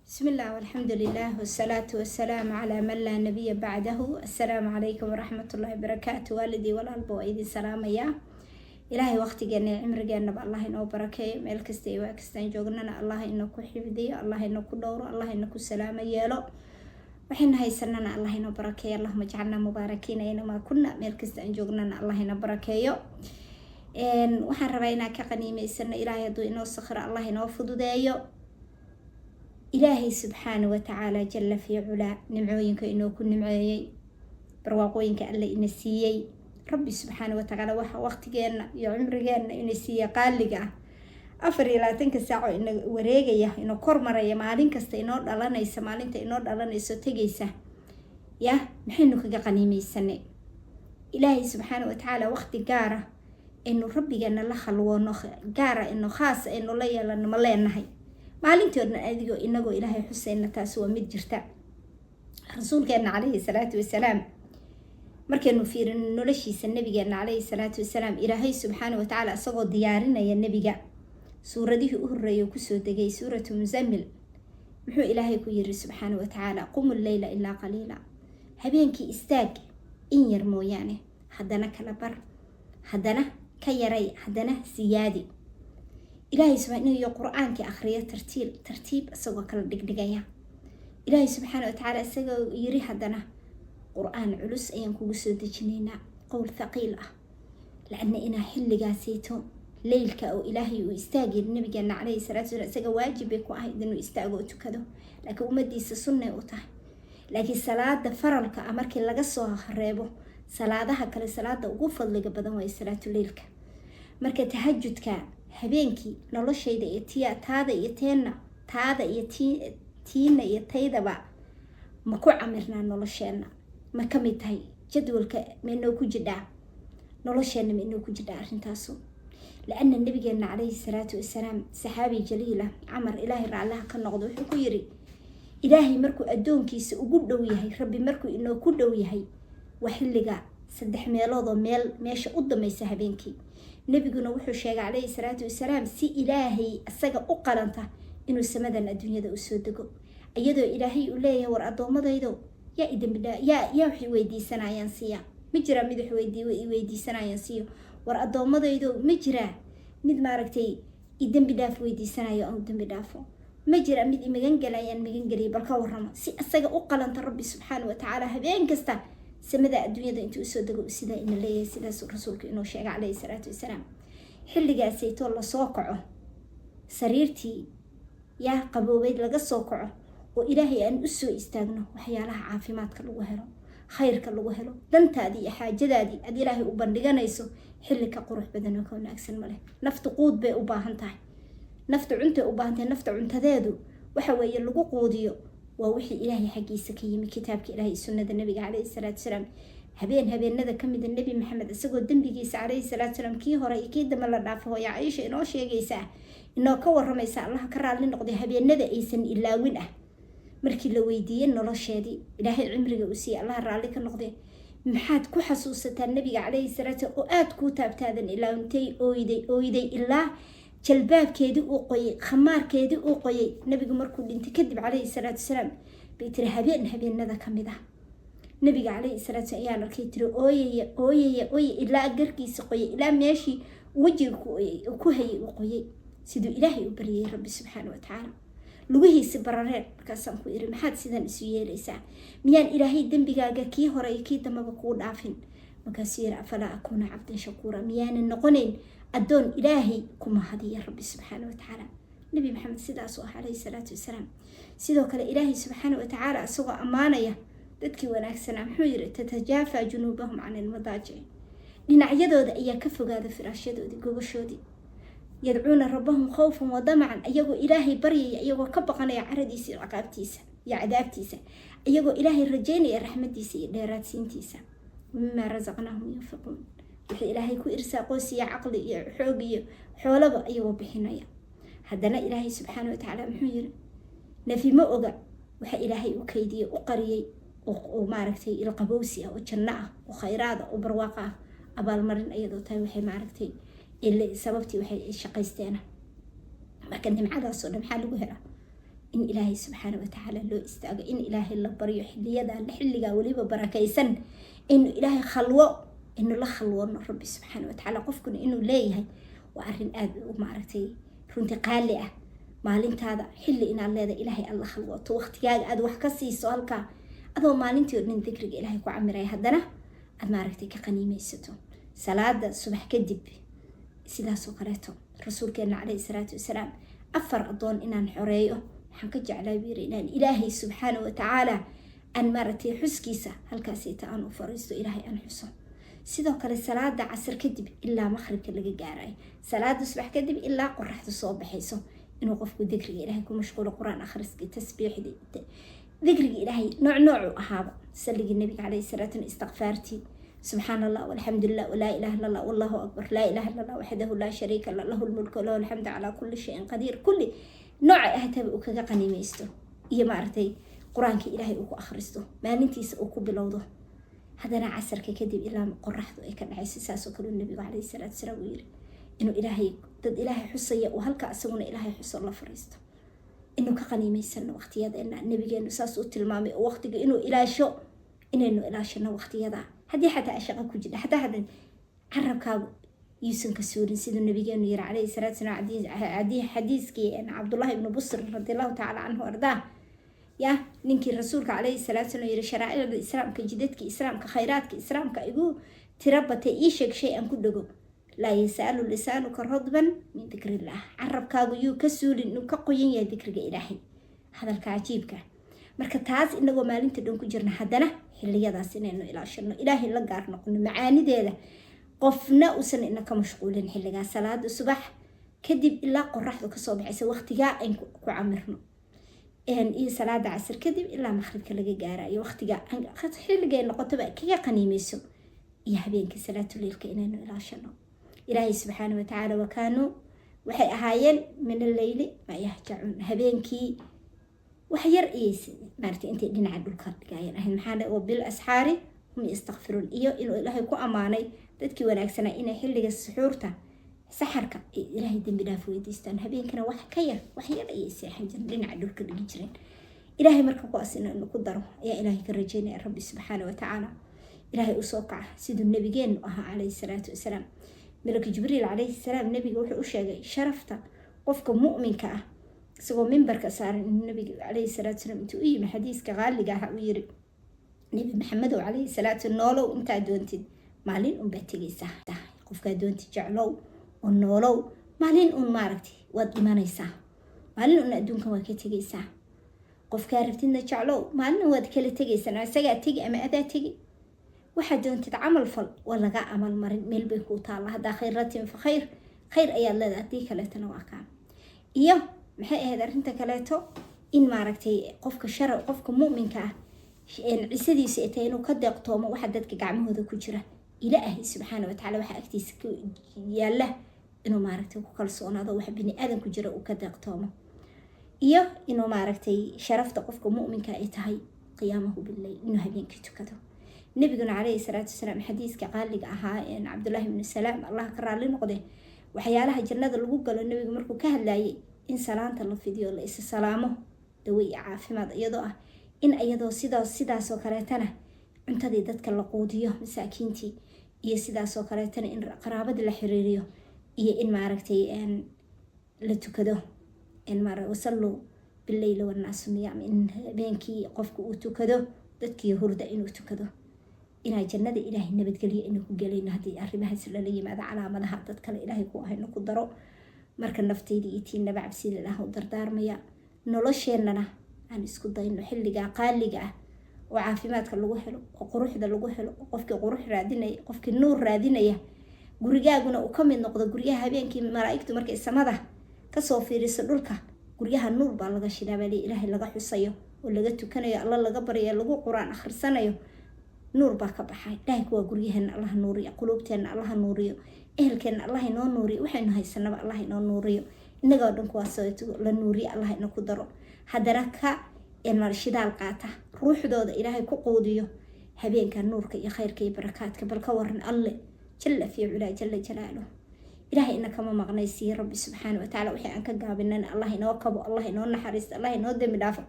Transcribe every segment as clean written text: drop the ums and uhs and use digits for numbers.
بسم الله والحمد لله والصلاة والسلام على من لا نبي بعده. السلام عليكم ورحمة الله وبركاته. Waalidii walaalba waa idin salaamayaa. Ilaahay waqtigeena iyo cimrigeenaba Allah inoo barakeeyo. Meel kasta iyo waa kastaan joognana Allah inoo ku xifdiyo, Allah inoo ku dhowro, Allah inoo ku salaamo yeelo. Waxayna haysanana Allah inoo barakeeyo. اللهم اجعلنا مباركين أينما كنا. Meel kasta aan joognana Allah inoo barakeeyo. Waxaan rabaa inaan ka qaniimeysano. Ilaahay hadduu inoo sakhiro, Allah inoo fududeeyo. Ilaahay subxaana watacaala جل في علاه nimcooyinka inoo ku nimceeyey, barwaaqooyinka Alle ina siiyey, Rabbi subxaana watacaala waxa waqtigeena iyo cimrigeena ina siiya qaaliga ah, 24-ka saaco ina wareegaya, ina kor maraya, maalin kasta inoo dhalanaysa, maalinta inoo dhalanayso tegaysa, ya maxaynu kaga qaniimeysanay? Ilaahay subxaana watacaala waqti gaara aynu rabbigeena la khalwoono, gaara inu khaas aynu la yeelano, ma leenahay maalintii o dhan adigoo inagoo Ilaahay xuseyna? Taasi waa mid jirta. Rasuulkeena calayhi salaatu wasalaam markaynu fiirino noloshiisa, nabigeena calayhi salaatu wasalaam, Ilaahay subxaana watacaala isagoo diyaarinaya nebiga, suuradihii u horeeyay kusoo degay, suuratu Musamil, muxuu Ilaahay ku yiri subxaana watacaala? قم الليل إلا قليلا. Habeenkii istaag in yar mooyaane, haddana kala bar, haddana ka yaray, haddana siyaadi. Ilaahay subxaana qur-aankii akhriyo tartiib tartiib, isagoo kala dhigdhigaya. Ilaahay subxaana watacaala isagoo yiri haddana qur-aan culus ayaan kugu soo dejinaynaa, qowl thaqiil ah, lacna inaa xilligaasayto leylka oo Ilaahay uu istaagay nabigeena calayhi salaatu wasalaam, isaga waajib bay ku ahayd inuu istaago oo tukado, laakiin ummadiisa sunnay u tahay. Laakiin salaada faralka ah markii laga soo reebo, salaadaha kale salaada ugu fadliga badan waay salaatu leylka. Marka tahajudka habeenkii noloshayda iyo tiya taada iyo teenna, taada iyo tiina iyo taydaba, ma ku camirnaa nolosheenna? Ma ka mid tahay jadwalka? Ma inoo ku jidhaa nolosheenna? Ma inoo ku jidhaa arrintaasu? لأن nabigeena calayhi salaatu wasalaam, saxaabi jaliila Camar, Ilaahay raallaha ka noqdo, wuxuu ku yiri: Ilaahay markuu addoonkiisa ugu dhow yahay, Rabbi markuu inoo ku dhow yahay, waa xilliga saddex meeloodoo meel meesha u dambaysa habeenkii. Nebiguna wuxuu sheegay calayhi salaatu wasalaam si Ilaahay isaga u qalanta inuu samadan adduunyada usoo dego, iyadoo Ilaahay uu leeyahay: "War addoommadaydo, yaa idambidha yaa wax weydiisanayaan siiya? Ma jiraa mid wax weydiisanayaan siiyo? War addoommadaydo, ma jiraa mid maaragtay i dembi dhaaf weydiisanayo aan dembi dhaafo? Ma jira mid i magan galayaan magan geliya?" Bal ka warramo, si isaga u qalanta Rabbi subxaana watacaala habeen kasta samada adduunyada intuu usoo dego sidaa ina leeyahay. Sidaasuu rasuulku inuu sheegay calayhi salaatu wasalaam. Xilligaasaytoo lasoo kaco, sariirtii yaa qaboobeyd laga soo kaco, oo Ilaahay aan usoo istaagno, waxyaalaha caafimaadka lagu helo, khayrka lagu helo, dantaadii iyo xaajadaadii aad Ilaahay u bandhiganayso, xilli ka qurux badan oo ka wanaagsan maleh. Naftu quud bay u baahan tahay, naftu cuntay u baahan tahay. Nafta cuntadeedu waxa weeye lagu quudiyo waa wixii Ilaahay xaggiisa ka yimi, kitaabka Ilahay, sunnada nabiga calayhi salaatu wasalaam. Habeen habeenada kamida, Nebi Maxamed isagoo dembigiisa calayhi salaatu wasalaam kii hore iyo kii dambe la dhaafo, hooya Caisha inoo sheegaysaa, inoo ka waramaysa, Allaha ka raalli noqday, habeenada aysan ilaawin ah markii la weydiiyey nolosheedii Ilaahay cimriga uu siiyey, Allaha raalli ka noqday, maxaad ku xasuusataa nabiga calayhi salaatu oo aada kuu taabtaadan ilaawintay? Ooyday, ooyday ilaa jalbaabkeedii uu qoyay, khamaarkeedii uu qoyay. Nabigu markuu dhintay kadib calayhi salaatu wasalaam bay tiri: "Habeen habeenada ka mid ah nabiga calayhi salaatu salaam ayaan arkay," tiri, "ooyaya, ooyaya, ooyay ilaa garkiisa qoyay, ilaa meeshii wejiga ku hayay uu qoyay, siduu Ilaahay u baryayay Rabbi subxaana watacaala, lugihiisi barareen. Markaasaan ku iri: 'Maxaad sidan isu yeelaysaa? Miyaan Ilaahay dembigaaga kii hore iyo kii dambaba kuu dhaafin?' Markaasuu yiri: 'أفلا أكون عبدا شكورا?' Miyaanan noqonayn addoon Ilaahay ku mahadiya Rabbi subxaana watacaala?" Nebi Maxamed sidaasuu ah calayhi salaatu wasalaam. Sidoo kale Ilaahay subxaana watacaala isagoo ammaanaya dadkii wanaagsanaa, muxuu yiri? تتجافى جنوبهم عن المضاجع. Dhinacyadooda ayaa ka fogaada firaashyadoodii, gogashoodii. يدعون ربهم خوفا وطمعا. Iyagoo Ilaahay baryaya, iyagoo ka baqanaya caradiisa iyo ciqaabtiisa iyo cadaabtiisa, iyagoo Ilaahay rajaynaya raxmadiisa iyo dheeraadsiintiisa. ومما رزقناهم ينفقون. Wixii Ilaahay ku irsaaqoo siiya, caqli iyo xoog iyo xoolaba, iyagoo bixinaya. Haddana Ilaahay subxaana watacaala muxuu yiri? Nafi ma oga waxa Ilaahay u kaydiyey, u qariyey, oo maaragtay ilqabowsi ah, oo janno ah, oo khayraad ah, oo barwaaqo ah, abaalmarin iyadoo tahay waxay maaragtay sababtii waxay shaqaysteena. Marka nimcadaasoo dhan maxaa lagu helaa? In Ilaahay subxaana watacaala loo istaago, in Ilaahay la baryo xiliyada, xilligaa weliba barakaysan, inuu Ilaahay khalwo, inuu la khalwoono Rabbi subxaana watacaala. Qofkuna inuu leeyahay waa arrin aada u maaragtay runtii qaali ah. Maalintaada xilli inaad leedahay Ilaahay aad la khalwooto, waqtigaaga aad wax ka siiso halkaa, adoo maalintii oo dhan dikriga Ilaahay ku camiraya, haddana aad maaragtay ka qaniimaysato. Salaada subax kadib sidaasoo kaleeto, Rasuulkeena caleyhi salaatu wasalaam, "Afar addoon inaan xoreeyo waxaan ka jeclaa," buu yiri, "inaan Ilaahay subxaana watacaala aan maaragtay xuskiisa halkaasita aan u fariisto, Ilaahay aan xuso." Sidoo kale salaada casar kadib ilaa maqribka laga gaarayo, salaada subax kadib ilaa qoraxdu soo baxayso, inuu qofku dikriga Ilaahay ku mashquulo, Qur-aan akhriskii, tasbiixdii, dikriga Ilaahay nooc noocu ahaaba, salligii Nabiga caleyhi salaatu, istikfaartii, subxaan Allah walxamdulilah walaa ilaha illa Allah wallahu akbar, laa ilaha illa Allah waxdahu laa shariika lah, lahu lmulku lahu alxamdu calaa kulli shayin qadiir. Kulli noocay ahataba uu kaga qaniimaysto iyo maaragtay Qur-aanka Ilaahay uu ku akhristo, maalintiisa uu ku bilowdo. Haddana casarka kadib ilaa qoraxdu ay ka dhacayso, saasoo kale Nabigu caleyhi salaatu wasalaam uu yiri, inuu Ilaahay dad Ilaahay xusaya uu halka isaguna Ilaahay xuso la fariisto, inuu ka qaniimaysano waqtiyadeena. Nabigeenu saas uu tilmaamay oo waqtiga inuu ilaasho, inaynu ilaashano waqtiyada. Haddii xataa shaqo ku jidha, xataa hadda carabkaagu yuusan ka suurin, siduu nabigeenu yiri caleyhi salaatu salaam, xadiiskii Cabdullahi ibnu Busr radi Allahu tacala canhu ardaa, ya ninkii Rasuulka caleyhi salaatu salaam yiri, "Sharaa'icda Islaamka, jidadka Islaamka, khayraadka Islaamka igu tiro batay, ii sheeg shay aan ku dhego." "Laa yasaalu lisaanuka radban min dikrillaah." Carabkaagu yuu ka suulin inuu ka qoyan yahay dikriga Ilaahay, hadalka cajiibka. Marka taas inagoo maalinta dhan ku jirna, haddana xiliyadaas inaynu ilaashano, Ilaahay la gaar noqono, macaanideeda qofna uusan ina ka mashquulin. Xilligaas salaada subax kadib ilaa qoraxdu kasoo baxaysa, waqtigaa ayn ku camirno, iyo salaada casir kadib ilaa maqribka laga gaarayo, waqtiga xilligay noqotoba kaga qaniimeyso, iyo habeenkii salaatuleilka inaynu ilaashano. Ilaahay subxaana watacaala, wakaanuu, waxay ahaayeen, min alleyli maa yahjacuun, habeenkii wax yar ayay maaragtay intay dhinaca dhulka dhigayeen ahayd. Maxaa wa bil asxaari hum yastakfiruun. Iyo inuu Ilaahay ku ammaanay dadkii wanaagsanaa inay xilliga suxuurta, saxarka, ay Ilaahay dembi dhaaf weydiistaan. Habeenkana wax ka yar, wax yar ayay seexan jireen, dhinaca dhulka dhigi jireen. Ilaahay marka kuwaas inuu ku daro ayaa Ilaahay ka rajeynaya Rabbi subxaana watacaala. Ilaahay usoo kaca siduu nabigeenu ahaa calayhi salaatu wasalaam. Malaka Jibriil calayhi salaam nabiga wuxuu u sheegay sharafta qofka mu'minka ah, isagoo mimbarka saaran inuu nabiga calayhi salaatu wasalaam intuu u yimi, xadiiska qaaliga ah, uu yiri, "Nebi Maxamedow calayhi salaatu, noolow intaa doontid, maalin unbaad tegaysaa. Qofkaa doontid jeclow oo noolow, maalin un maaragtay waad dhimanaysaa, maalin un adduunkan waad ka tegaysaa. Qofkaa rabtidna jeclow, maalin waad kala tegaysaa, isagaa tegi ama adaa tegi. Waxaad doontid camal fal, waa laga amal marin, meel bay kuu taalla. Haddaa khayr la timi fa khayr, khayr ayaad leedahay, haddii kaleetona waa kaa." Iyo maxay ahayd arrinta kaleeto? In maaragtay qofka shara, qofka mu'minka ah cisadiisu ay tahay inuu ka deeqtoomo waxa dadka gacmahooda ku jira, Ilaahay subxaana watacaala waxa agtiisa ku yaalla inuu maaragtay ku kalsoonaado, waxa bini aadan ku jira uu ka deeqtoomo. Iyo inuu maaragtay sharafta qofka mu'minka ay tahay qiyaamahu billeyl, inuu habeenkii tukado. Nabiguna calayhi salaatu wasalaam xadiiska qaaliga ahaa Cabdullaahi ibnu Salaam, Allah ka raalli noqde, waxyaalaha jannada lagu galo nabigu markuu ka hadlayay, in salaanta la fidiyo, la isa salaamo, dawo iyo caafimaad iyadoo ah, in iyadoo sidaas sidaasoo kaleetana cuntadii dadka la quudiyo, masaakiintii, iyo sidaasoo kaleetana in qaraabadii la xiriiriyo, iyo in maaragtay la tukado, wasalluu billeyli wannaasu niyaam, in habeenkii qofka uu tukado dadkii hurda inuu tukado, inaa jannada Ilaahay nabadgelyo inuu ku gelayno haddii arrimahaas lala yimaado. Calaamadaha dad kale Ilaahay ku ahayno ku daro. Marka naftayda iyo tiinaba cabsida Ilaah u dardaarmaya. Nolosheennana aan isku dayno xilligaa qaaliga ah oo caafimaadka lagu helo, oo quruxda lagu helo, oo qofkii qurux raadinaya, qofkii nuur raadinaya, gurigaaguna uu ka mid noqdo guryaha habeenkii malaa-igtu markay samada kasoo fiiriso dhulka, guryaha nuur baa laga shidaa baa Ilaahay laga xusayo oo laga tukanayo, Alla laga baryayo, lagu Qur-aan akhrisanayo, nuur baa ka baxay. Ilaahay kuwaa guryaheena Allaha nuuriyo, quluubteenna Allaha nuuriyo, ehelkeenna Allah inoo nuuriyo, waxaynu haysanaba Allah inoo nuuriyo, innagoo dhan kuwaas la nuuriyo Allah ina ku daro. Haddana ka shidaal qaata, ruuxdooda Ilaahay ku quudiyo habeenka nuurka iyo khayrka iyo barakaadka. Bal ka waran Alle jalla fii culaa jalla jalaaluh. Ilaahay ina kama maqnaysiiye Rabbi subxaana watacaala. Wixii aan ka gaabinana Allah inoo kabo, Allah inoo naxariisto, Allah inoo dembi dhaafo.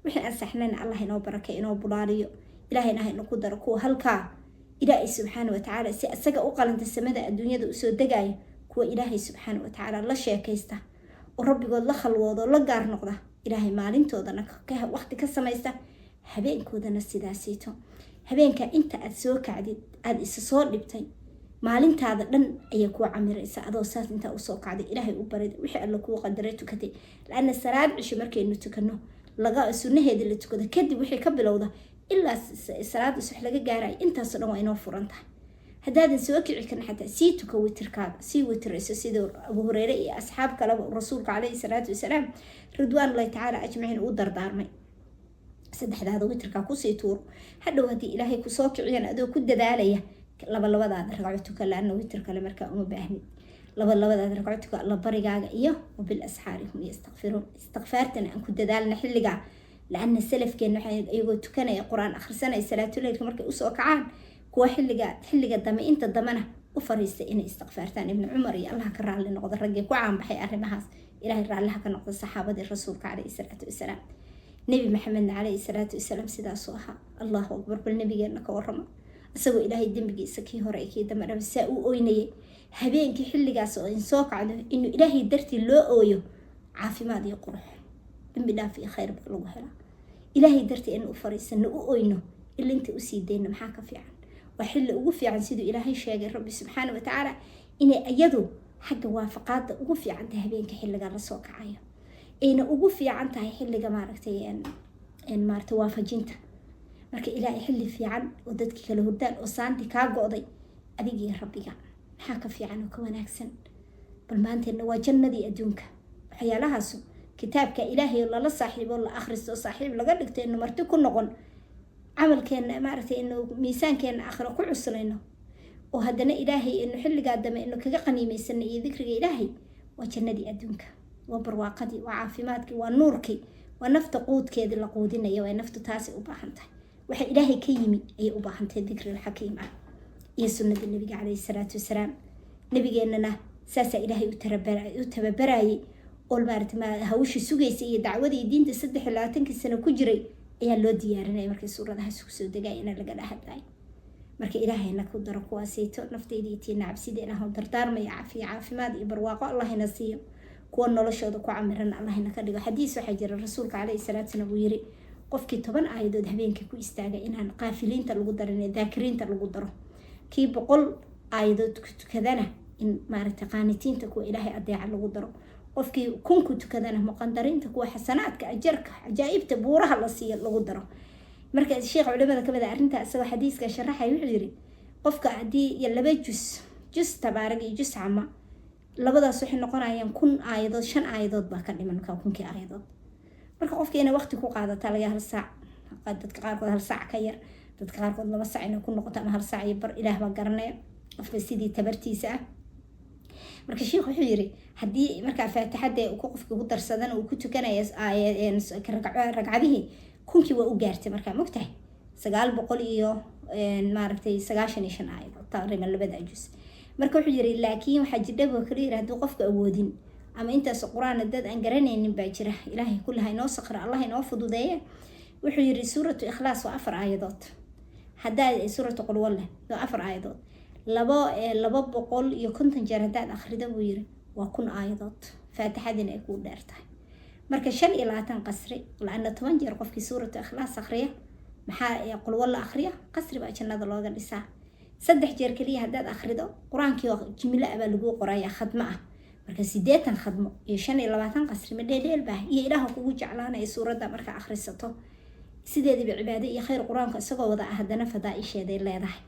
Wixii aan saxnayna Allah inoo baraka, inoo bulaaliyo. Ilaahayna ha inaku daro kuwa halkaa Ilaahay subxaana watacaala si isaga u qalanta samada adduunyada usoo degaayo, kuwa Ilaahay subxaana watacaala la sheekaysta oo Rabbigood la khalwoodo, la gaar noqda, Ilaahay maalintoodana waqti ka samaysta, habeenkoodana sidaasiito. Habeenka inta aad soo kacdid, aada isa soo dhibtay, maalintaada dhan ayaa kuu camiraysa. Adoo saas intaa usoo kacday, Ilaahay u barid, wixii Alla kuu qadaray tukatay. Laana salaad cisho markaynu tukano, laga sunnaheedii la tukado kadib, wixii ka bilowda ilaa salaada subax laga gaarayo, intaasoo dhan waa inoo furan tahay. Haddaadan soo kici karin, xataa sii tuka witirkaada, sii witirayso, siduu Abu Hureyre iyo asxaab kaleba Rasuulka caleyhi salaatu wasalaam ridwaanullahi tacaala ajmaciin uu dardaarmay. Saddexdaada witirkaa kusii tuuro. Hadhow haddii Ilaahay kusoo kiciyana, adoo ku dadaalaya, laba labadaada ragco tuka, laana witir kale markaa uma baahnid. Laba labadaada ragco tuka, Alla barigaaga iyo وبالأسحار هم يستغفرون. Istikfaartana aan ku dadaalna xilligaa, laana salafkeena waxay iyagoo tukanaya, Qur-aan akhrisanaya, salaatuleylka markay usoo kacaan, kuwa xilliga xilliga dame, inta damena u fariista inay istikfaartaan. Ibnu Cumar iyo, Allah ka raalli noqdo, raggii ku caanbaxay arrimahaas, Ilaahay raalliha ka noqdo saxaabadii Rasuulka caleyhi salaatu wasalaam. Nebi Maxamedna caleyhi salaatu wasalaam sidaasuu ahaa. Allahu akbar! Bal nabigeena ka warrama, isagoo Ilaahay dembigiisa kii hore kii dambe dhaba saa u oynayay habeenkii xilligaas oo in soo kacdo, inuu Ilaahay dartii loo ooyo, caafimaad iyo qurux, dembi dhaaf iyo khayr baa lagu helaa. Ilaahay dartii inu u fariisano, u oyno, ilinta usii dayno, maxaa ka fiican? Waa xilli ugu fiican, siduu Ilaahay sheegay Rabbi subxaana watacaala, inay iyadu xagga waafaqaada ugu fiican tahay habeenka xilliga lasoo kacayo, ayna ugu fiican tahay xilliga maaragtay maaragtay waafajinta. Marka Ilaahay xilli fiican oo dadki kala hurdaan oo saanti kaa go-day, adigii Rabbiga, maxaa ka fiican oo ka wanaagsan? Bal maanteenna waa jannadii adduunka. Waxyaalahaasu kitaabka Ilaahay oo lala saaxiibo, la akhristo, saaxiib laga dhigto, inu marti ku noqon, camalkeena maaragtay inu miisaankeena akhiro ku cuslayno, oo haddana Ilaahay inu xilligaa dambe inu kaga qaniimeysano iyo dikriga Ilaahay, waa jannadii adduunka, waa barwaaqadii, waa caafimaadkii, waa nuurkii, waa nafta quudkeedii la quudinaya. Waa naftu taasay u baahan tahay. Waxa Ilaahay ka yimi ayay u baahan tahay, dikri alxakiim ah iyo sunnada Nebiga caleyhi salaatu wasalaam. Nabigeennana saasaa Ilaahay u tababarayay oo maarata hawshii sugaysa iyo dacwadii diinta 23-kii sano ku jiray ayaa loo diyaarinaya markay suuradahaas kusoo degaya ina lagala hadlayo. Marka Ilaahayna ku daro kuwaasayto. Naftayda iyo tiina cabsida Ilaah dardaarmaya. Cafiya, caafimaad iyo barwaaqo Allahina siiyo, kuwa noloshooda ku camiran Allahina ka dhigo. Xadiis waxaa jira Rasuulka caleyhi salaatu salaam uu yiri, qofkii 10 aayadood habeenkii ku istaaga inaan qaafiliinta lagu darin ee daakiriinta lagu daro, kii 100 aayadood ku tukadana in maaragtay qaanitiinta, kuwa Ilaahay adeeca, lagu daro, qofkii 1000 ku tukadana muqandariinta, kuwa xasanaadka ajarka cajaa'ibta buuraha la siiyo lagu daro. Marka sheekh culimada kamid a arrintaa isagoo xadiiska sharaxay wuxuu yiri, qofka haddii iyo laba jus, jus Tabaarag iyo jus Cama, labadaas waxay noqonayaan 1000 aayadood, shan aayadood baa ka dhiman markaa kunkii aayadood. Marka qofka inay waqti ku qaadataa laga hal saac, dadka qaarkood hal saac ka yar, dadka qaarkood 2 saac inay ku noqoto ama hal saac iyo bar, Ilaah baa garanaya qofka sidii tabartiisa ah. Marka sheikh wuxuu yiri, haddii markaa Faatixada qofkii ku darsadana uu ku tukanaya ragcadihii, kunkii waa u gaartay. Markaa mogtahay 900 iyo maaragtay 95 aayadood taqriiban labada jus. Marka wuxuu yiri, laakiin waxaa jidhaba kala yiri, haddii qofku awoodin ama intaas Qur-aan dad aan garanaynin baa jira, Ilaahay kullaha inoo saqra, Allah inoo fududeeya. Wuxuu yiri, Suuratu Ikhlaas waa afar aayadood, haddaa suuratu Qulwalleh waa afar aayadood, labo 250 jeer haddaad akhrido, buu yiri, waa 1000 aayadood, Faatixadiina ay kuu dheer tahay. Marka 25 qasri, laana 10 jeer qofkii Suuratu Ikhlaas akhriya, maxaa, Qulwalla akhriya, qasri baa jannada looga dhisaa. 3 jeer keliya haddaad akhrido, Qur-aankii oo jimlo ah baa laguu qoraya, khadmo ah. Marka 80 khadmo iyo 25 qasri ma dheeldheel baa? Iyo Ilaaha kugu jeclaanaya suuradda markaa akhrisato. Sideediba cibaado iyo khayr Qur-aanka isagoo wada ah, haddana fadaa-isheeday leedahay.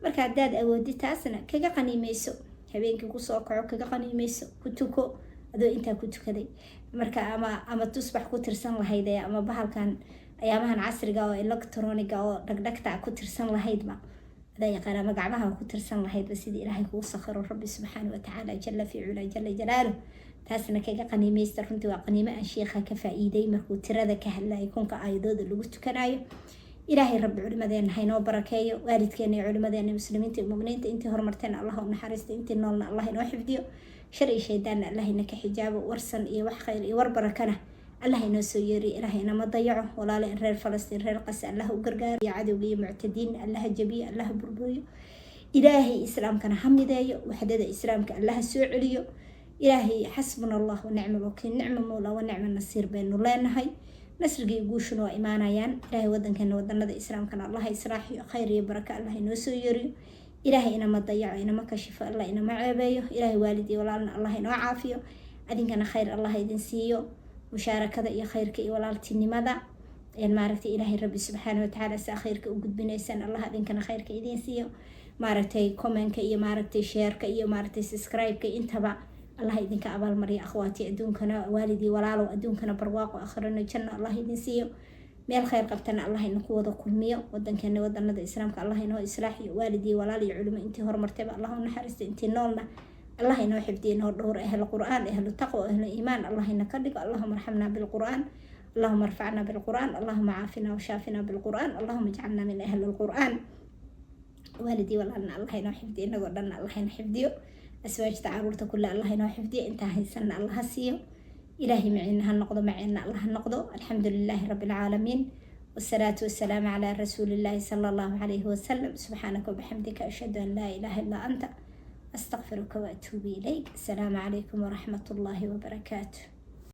Marka haddaad awoodi, taasna kaga qaniimeyso, habeenkii kusoo kaco, kaga qaniimeyso, ku tuko adoo intaa ku tukaday. Marka ama tusbax ku tirsan lahayd ama bahalkan ayaamahan casriga oo electroniga oo dhagdhagta ku tirsan lahaydba, adaa yaqaan, ama gacmaha ku tirsan lahaydba, sidii Ilaahay kugu sakhiro Rabbi subxaana watacaala jala fi culaa jala jalaaluh, taasna kaga qaniimeysta. Runtii waa qaniimo aan sheikha ka faa-iiday markuu tirada ka hadlayay kunka aayadooda lagu tukanayo. Ilaahay Rabbi culimadeena haynoo barakeeyo, waalidkeena iyo culimadeena, muslimiinta iyo muminiinta intii horumarteena Allah u naxariista, intii noolna Allah inoo xifdiyo, shar iyo shaydaanna Allah ina ka xijaabo, warsan iyo wax khayr iyo war barakana Allah inoo soo yeeriyo. Ilaah inama dayaco. Walaale in reer Falastiin, reer Qase, Allah u gargaaro, iyo cadowga iyo muctadiin Allaha jabiyo, Allaha burburiyo. Ilaahay Islaamkana ha mideeyo, waxdada Islaamka Allaha soo celiyo. Ilaahay xasbuna Allah wa nicma alwakiil, nicma mawla wa nicma nasiir baynu leenahay. Nasrigii guushuna waa imaanayaan. Ilaahay wadankeena, wadanada Islaamkana Allaha islaaxiyo, khayr iyo baraka Allah inoo soo yeeriyo. Ilaahay inama dayaco, inama kashifo, Allah inama ceebeeyo. Ilaahay waalid iyo walaalna Allah inoo caafiyo, adinkana khayr Allah idin siiyo, mushaarakada iyo khayrka iyo walaaltinimada maaragtay. Ilaahay Rabbi subxaana watacaala saa khayrka u gudbinaysaan, Allah adinkana khayrka idiin siiyo. Maaragtay, commentka iyo maaragtay, shareka iyo maaragtay, subscribe-ka intaba Allah idinka abaalmariya. Akhwaati, adduunkana waalidii walaalow, adduunkana barwaaqo, akhrina janno Allah idin siiyo, meel khayr qabtana Allah inaku wada kulmiyo. Wadankeena, wadanada Islaamka Allah inoo islaaxiyo. Waalidii walaal iyo culimo intii horumartayba Allah u naxariista, intii noolna Allah inoo xifdiyo, inoo dhowr. Ahlu Qur'aan, ahlu taqwa, ahlu iimaan Allah ina ka dhigo. Allahuma arxamna bilqur'aan, allahuma arfacna bilqur'aan, allahuma caafina washaafina bilqur'aan, allahuma ijcalna min ahli lqur'aan. Waalidii walaalna Allah inoo xifdiyo, inagoo dhanna Allah ina xifdiyo, aswaajta, caruurta kulle Allah inoo xifdiyo, intaa haysanna Allah ha siiyo. Ilaahay maciina ha noqdo, maciina Allah ha noqdo. Alxamdu lilaahi rabbi alcaalamiin, wasalaatu wasalaamu calaa rasuuli illaahi sala Allahu calayhi wasalam. Subxaanaka wabixamdika, ashhadu an laa ilaaha illaa anta, astaqfiruka waatuubu ilayk. Asalaamu calaykum waraxmat ullaahi wabarakaatu.